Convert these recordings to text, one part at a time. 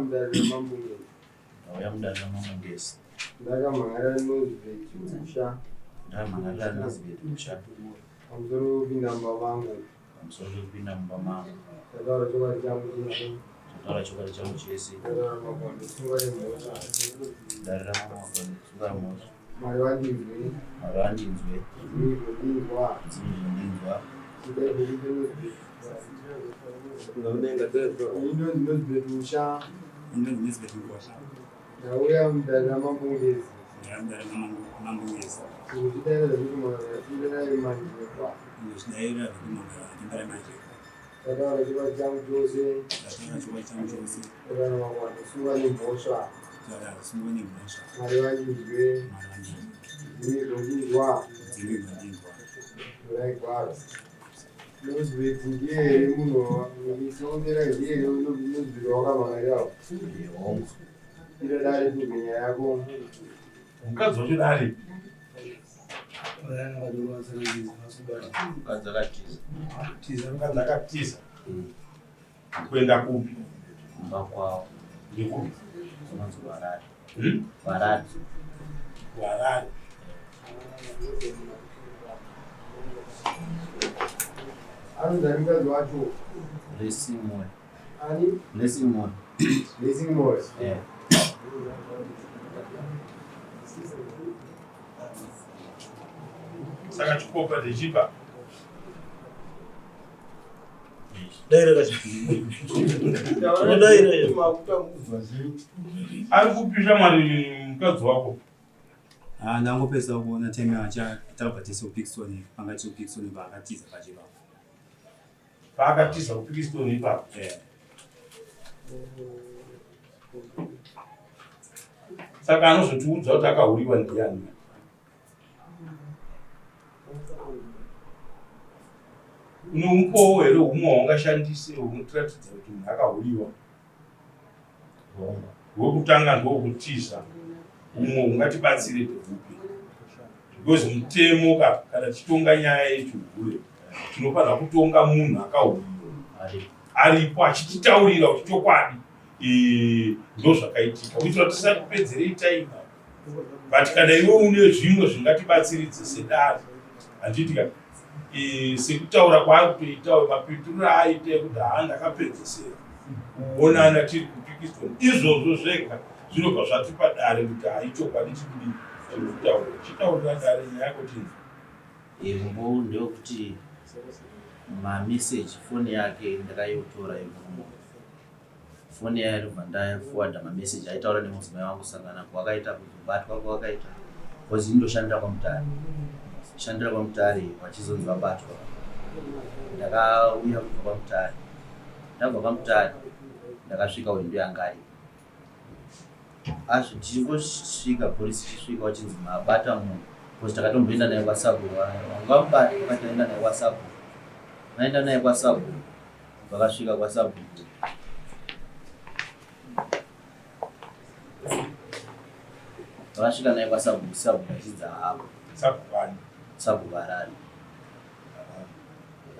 mudare raMambo Ngezi. Ndauya mudare raMambo Ngezi. Ndakamhan'arira Nozibet Musha. Ndakamhan'arira Nozibet Musha. Pamusoro pekupinda mumba mangu. Pamusoro pekupinda mumba mangu. Ndataura chokwadi changu chese. Ndataura chokwadi changu chese. Ndataura makwando kusungwa nemhosva. Dare raMambo makwando kusungwa nemhosva. Mwari vandinzwe. Mwari vandinzwe. Ndimi zvondinzwa. Ndimi zvondinzwa. Ndauya mudare raMambo Ngezi. Kuzvidaira zvekuti Ndataura chokwadi changu chose. Ndataura makwando sungwa nemhosva. Mwari vandinzwe. Ndimi zvondinzwa. Vhurai gwaro. Nozibet ndiye here munhu wanditongera ndiye here Nozibet wakamhan'arirawo? Hongu. Iro dare tinzwe nyaya yako. Mukadzi wacho dare. Mukadzi akatiza. Mukadzi akatiza. Kuenda kupi? Kumba kwavo. Ndekupi? Kunonzi Harare. Hmm? Harare. Harare. Anonzi ani mukadzi wacho? Blessing Moyo. Ani? Blessing Moyo. Blessing Moyo. Eh. Saka chikopa ndechipa. Ari kupisha mwari mukadzi wako. Ah, ndangopedza kuona time yacha tabva tese kuPickstone panga tiri kuPickstone paakatiza pacho ipapo. Paakatiza kuPickstone ipapo. Eh. Saka anozotiudza kuti akahuriwa ndiani. Une umbowo here humwe hwaungashandise hunotiratidza kuti munhu akahuriwa? Hwekutanga ndowokutiza, humwe hungatibatsire ndehupi? Because mutemo ka kana tichitonga nyaya yechihure tinofanira kutonga munhu akahuriwa aripo achititaurira kuti chokwadi ndozvakaitika kuitira kuti tisakupedzerei time. But kana iwe une zvimwe zvingatibatsiridze sedare handiti ka e, sekutaura kwaari kutoitawo mapinduriro aaita ekuti haa ndakapedzesera kuonana tiri kupikiston izvozvo zvega zvinobva zvatipa dare kuti haichokwadi chikudii chiri kutaura chitaurira dare nyaya yako tinzwe. Umbowo ndewekuti mameseji foni yake ndakayotora yemurume uyu Foni iya ndobva ndaforwarder mamessage aitaura nemudzimai wangu kusangana kwakaita kuzobatwa kwakaita because ini ndoshandira kwaMutare shandira kwaMutare vachizonzi vabatwa ndakauya kubva kwaMutare ndabva kwaMutare ndakasvika uyu ndiye anga aripo asi tichingosvika polisi ichisvika vachinzi mabata munhu because takatomboenda naye kwasabhuku vanga vamubata vakati taenda naye kwasabhuku vaenda naye kwasabhuku Vakasvika kwasabhuku. Vakasvika naye kwasabhuku, sabhuku achidza hapo. Sabhuku ani? Sabhuku Harare.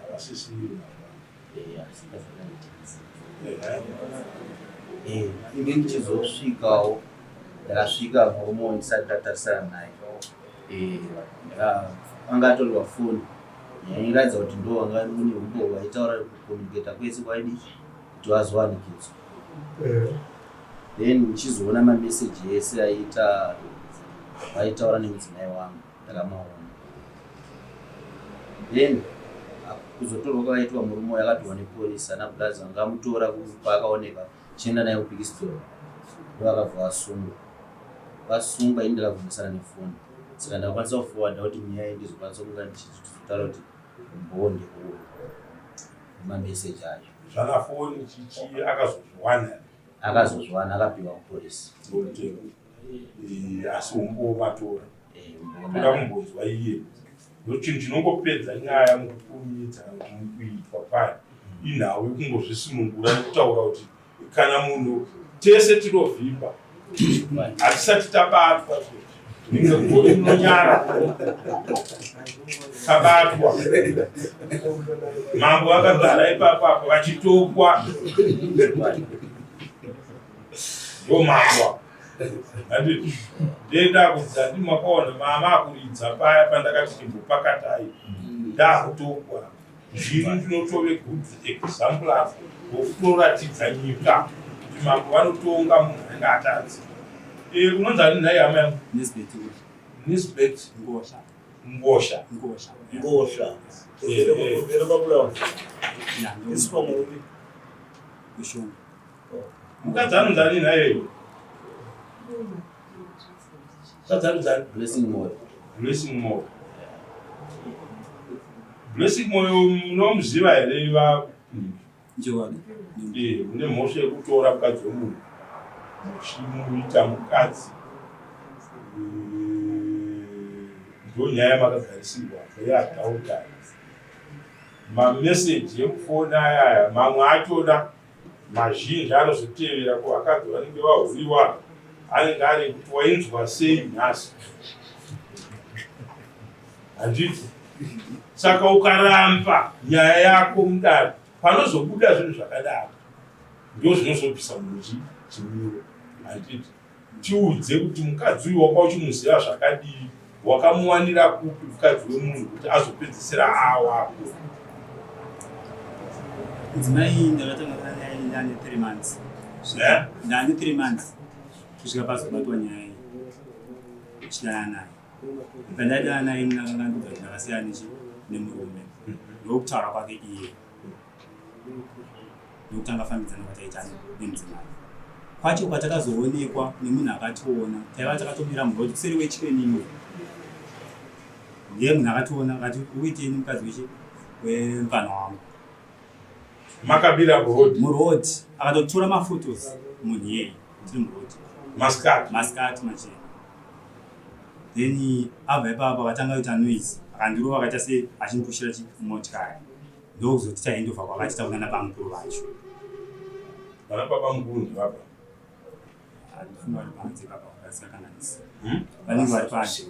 Havasisiri. Eh, ini ndichizosvikawo ndakasvika murume ndisati ndatarisana naye. Eh, anga atorerwa foni yairatidza kuti ndo vanga mune humbo vaitaura kucommunicata kwese kwaidi kuti vazowanikidzwa then ndichizoona mameseji ese aiita vaitaura nemudzimai wangu ndakamaona then kuzotorwa kwakaitwa murume uyo akatorwa nepolisi ana blaz vanga amutora paakaoneka chienda naye kupikisitoro ndovakabva vasungwa vasungwa ini ndakabvunzisana nefoni saka ndakakwanisa kufowarda kuti nyaya iyi ndizokwanisa kunga ndichizotaura kuti umbowo ndeuyu nemameseji acho Zvana foni chichi akazozviwana. Akazozviwana akapiwa kupolisi. Eh, asi umbowo matora. Eh, Toda kumbonzwa iye. Ndochinhu chinongopedza nyaya mukukurumidza kana kuti mukuitwa kwayo. Inhau yekungozvisunungura nekutaura kuti kana munhu tese tinovhimba hatisati tabatwa ringe rinonyara tabatwa mambo vakagara ipapo apo vachitokwa. Ndomambo. Handiti ndenda kudza ndi makaona mama akuridza paya pandakati chimbopakatai. Ndakutokwa. Zvino ndinotove good example apo wokutoratidza nyika kuti mambo vanotonga munhu anenge atadza. Eh, unonzi ani nhai hama yangu? Nisbet. Nisbet Ngosha. Ngosha. Ngosha. Ngosha. Eh, Ere babulawa. Ya, ndo Iswa murume. kushonga. Mukadzi anonzi ani nhai iwe? Mukadzi anonzi ani? Blessing Moyo. Blessing Moyo. Blessing Moyo munomuziva here va Chokwadi. Eh, une mhosva yekutora mukadzi wemunhu muchimuita mukadzi. Eh, ndonyaya yamakagarisirwa yeadultery. Mameseji emufoni ayaya mamwe achona mazhinji anozotevera kuvakadzi vanenge vahuriwa anenge ari ekuti wainzwa sei nhasi handiti saka ukaramba nyaya yako mudare panozobuda zvinhu zvakadaro ndo zvinozobvisa munhu chimiro handiti Tiudze kuti mukadzi uyu wanga uchimuziva zvakadii, wakamuwanira kupi mukadzi wemunhu kuti azopedzisira awako? Mudzimai ndakatanga naye ndane 3 months. Eh? Ndane 3 months kusvika pazobatwa nyaya iyi. Chidana naye. Pandadana naye ndakanga ndobva kuti ndakasiyana nechi nemurume. Ndokutaura kwake iye. Ndokutanga fambidzana kwataita nemudzimai. Kwacho kwatakazoonekwa nemunhu akationa taiva takatomira muroad kuseri wechicken inn. Ndiye munhu akationa akati ukuitei nemukadzi wechi wemupfana wangu. Makabira muroad. Muroad akatotora mafotos munhu iyeye tiri muroad. Masikati. Masikati machena. Then abva ipapo akatanga kuita noise akandirova akaita se achindipushira chimotikari. Ndokuzoti taendova kwakati takunana bamukuru vacho. Vana baba mukuru ndivapa. Handifunga vari panze baba vakasakanganisa. Hmm? Vanenge vari panze.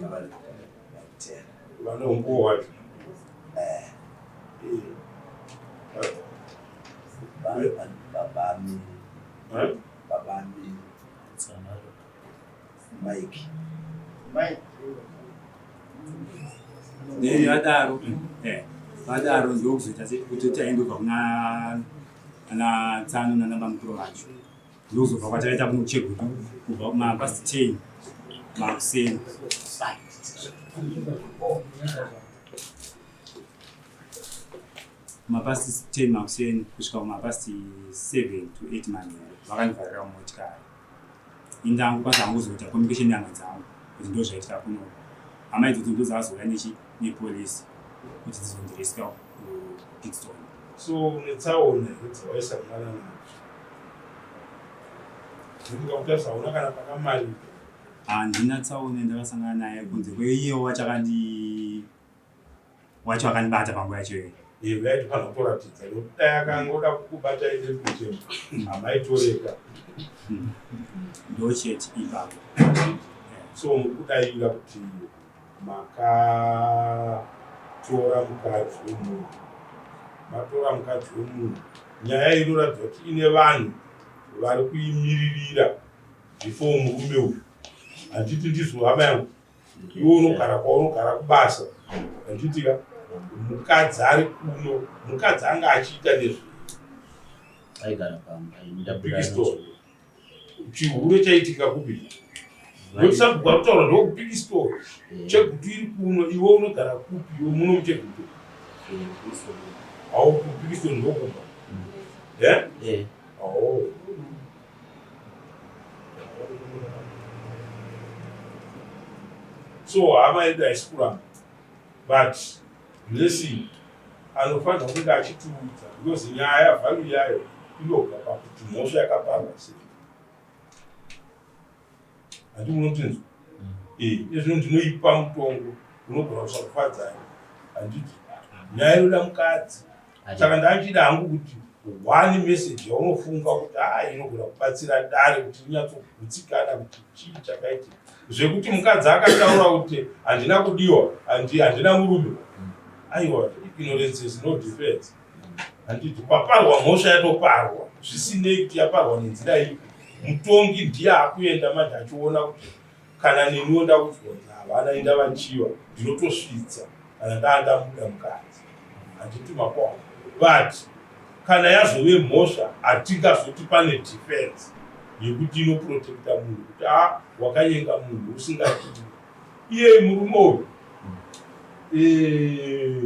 Vane umbuwo wacho. Eh. Eh. Babami. Eh? Babami. Mike. Mike. Then vadaro eh vadaro ndokuzoita kuti taendova kuna ana tsano nana bamukuru vacho ndokuzobva kwataita kuchegutu kubva mapast 10 makuseni mapast 10 makuseni kusvika kumapast 7 to 8 manheru vakandivharira mumotikari indangu kwanza hangu kuzoita communication nehama dzangu kuti ndo zvaitika kuno hama idzodzo ndo dzakazouya nechi nepolice kuti dzizondirescue kuPickstone So une tsaona here dzawaisangana nadzo? Ndinofunga kuti hauna kana pakamarika. Handina tsaona yandakasangana naye kunze kweiyewo wacho akandi wacho akandibata panguva yacho iyoyo. Iwe yaitofanira kutoratidza nekuti dai akangoda kukubata ine kutema hamaitoreka. Ndochete ipapo. So mukudaira kuti makatora mukadzi wemunhu, matora mukadzi wemunhu, nyaya inoratidza kuti ine vanhu vari kuimiririra before murume uyu. Handiti ndizvo hama yangu? Iwe unogara kwaunogara kubasa, handiti ka? Mukadzi ari kuno, mukadzi anga achiita nezvei? Aigara pamba. Big story. Chihure chaitika kupi? Ndokusabhuku akutaura ndokupiki story. Chegutu iri kuno, iwe unogara kupi? Iwe muno muChegutu. Au kupiki story ndokupa. Eh? Eh. Oh. So hama yedu haisi kuramba but Blessing anofanirwa kunge achitiudza because nyaya value yayo inobva pakuti mhosva yakaparwa sei. Handi munotinzwa? Eh, ezvino ndinoipa mutongo unogona kusakufadzai. Handiti nyaya inoda mukadzi. Saka ndachida hangu kuti one message yaunofunga kuti haa inogona kubatsira dare kuti rinyatsogutsikana kuti chii chakaitika. Zvekuti mukadzi akataura kuti handina kudiwa, handina murume. Aiwa, ignorance is no defense. Handiti paparwa mhosva yatoparwa, zvisinei kuti yaparwa nenzira ipi. Mutongi ndiye akuenda manje achiona kuti kana neniwo ndakuzonzi havana indavachiva ndinotosvitsa kana ndaa ndamuda mukadzi handiti makwawo but kana yazove mhosva hatingazoti pane defense yekuti inoprotecta munhu kuti a ah, wakanyenga munhu usingadiwi iyeye murume uyu eh,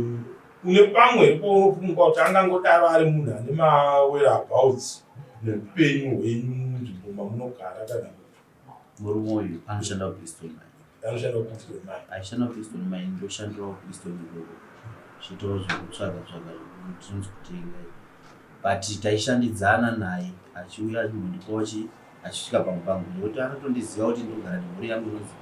une pamwe here paunofunga kuti angangodaro ari munhu ane mawhereabouts neupenyu hwenyu munzvimbo mamunogara kana Murume uyu anoshanda kuBristol Mine. Anoshanda kuBristol Mine. Aishanda kuBristol Mine ndoshandirawo kuBristol ikoko. Zviitawo zvekutsvaga tsvaga zvinonzi kutenga. But taishandidzana naye achiuya achimbondipawo chi achisvika pamwe pangu nekuti anotondiziva kuti ndogara nemhuri yangu inonzi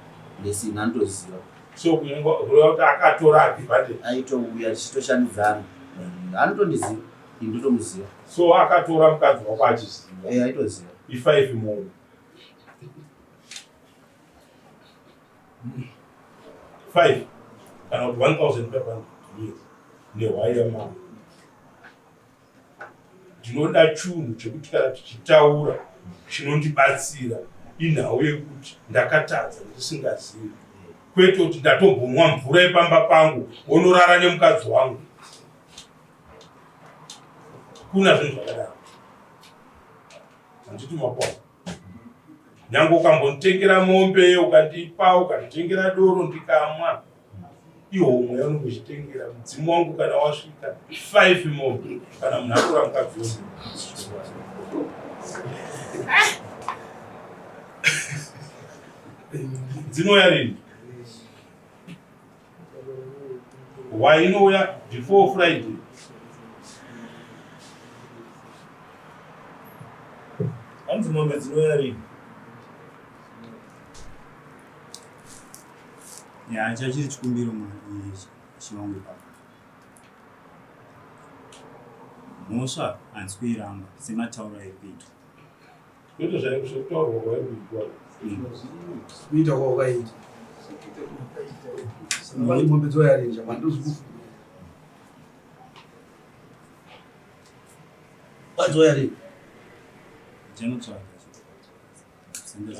Blessing anotoziva. So kureva kuti akatora advantage. Aitouya tichitoshandidzana. Anotondiziva ini ndotomuziva. So akatora mukadzi wako achiziva. Eh aitoziva. I5 mombe. 5 kana kuti 1500 years nehwai yamambo ndinoda chunhu chekuti kana tichitaura chinondibatsira inhau yekuti ndakatadza ndisingazivi kwete kuti ndatombonwa mvura yepamba pangu wonorara nemukadzi wangu kuna zvinhu zvakadaro handiti makwa nyange ukambonditengera mombe ukandipa ukanditengera doro ndikamwa ihomwe yaunenge uchitengera mudzimu wangu kana wasvika five mombe kana munhu atora mukadzi dzinouya rini Why inouya before Friday? Hanzi mombe dzinouya rini? Ya, chachiri chikumbiro chivangu ipapo. Mhosva handisi kuiramba sematauro airi kuitwa. Kwete zvekutaurwa kwairi kuitwa. Kuita kwawakaita. Saka mombe dzoya rini chamandozikufunga. Dzoya rini? Ndichanotsvaga.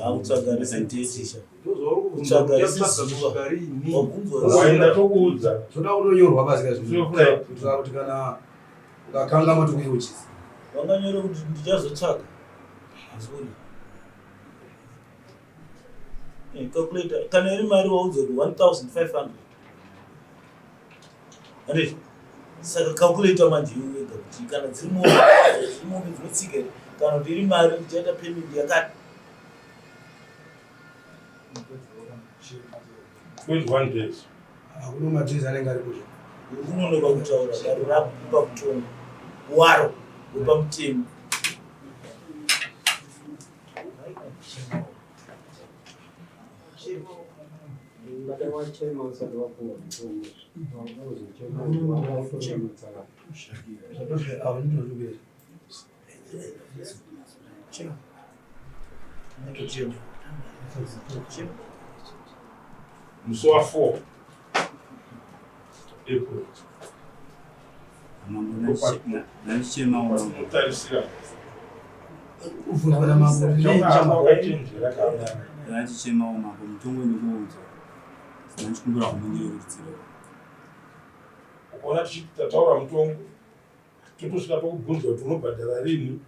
Akutsvaga resentence. Kutsvaga risizuva. Wabvunzwa. Waenda tokuudza. Zvoda kutonyorwa pasi kazvinhu. Kuitira kuti kana ukakanga matokuyochisa. Vanganyore kuti ndichazotsvaga. Hazvioni. Eh, calculator kana iri mari waudza kuti 1500 handiti saka calculator manje iwe wega kuti kana dziri mombe dziri mombe dzinotsika here kana kuti iri mari ndichaita payment yakati 21 days Hakuna madays anenge ari kuzvo. Uri kunonoka kutaura dare rakupa mutongo waro wepamutemo. Musi wa 4 April. Tarisira. Ndachichemawo mambo mutongo ndikuunza. Ndachikumbira kumundire kuti tsiro. Ukaona tichiti tataura mutongo totosvika tokubvunza kuti unobhadhara rini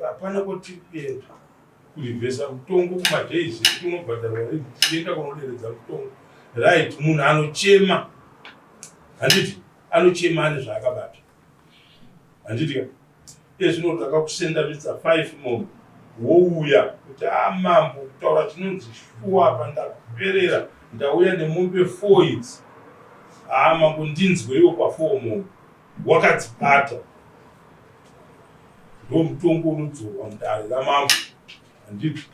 hapana kwatiri kuenda kurivhesa mutongo kumadays ekuti unobhadharwa rini tichienda kunoderedza mutongo right munhu anochema handiti anochema ane zvaakabata handiti ka iye zvino takakusendamidza 5 mombe wouya kuti a ah, mambo kutaura chinonzi shuwa apa ndaperera ndauya nemombe 4 idzi haa ah, mambo ndinzweiwo pa 4 mombe wakadzibata ndomutongo unodzorwa mudare ramambo handiti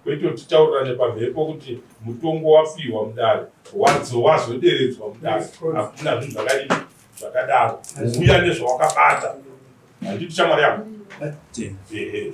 kwete kuti titaurirane pamhepo kuti mutongo wapiwa mudare wadzo wazoderedzwa mudare hakuna zvinhu zvakadii zvakadaro uya nezvawakabata handiti shamwari yako ehe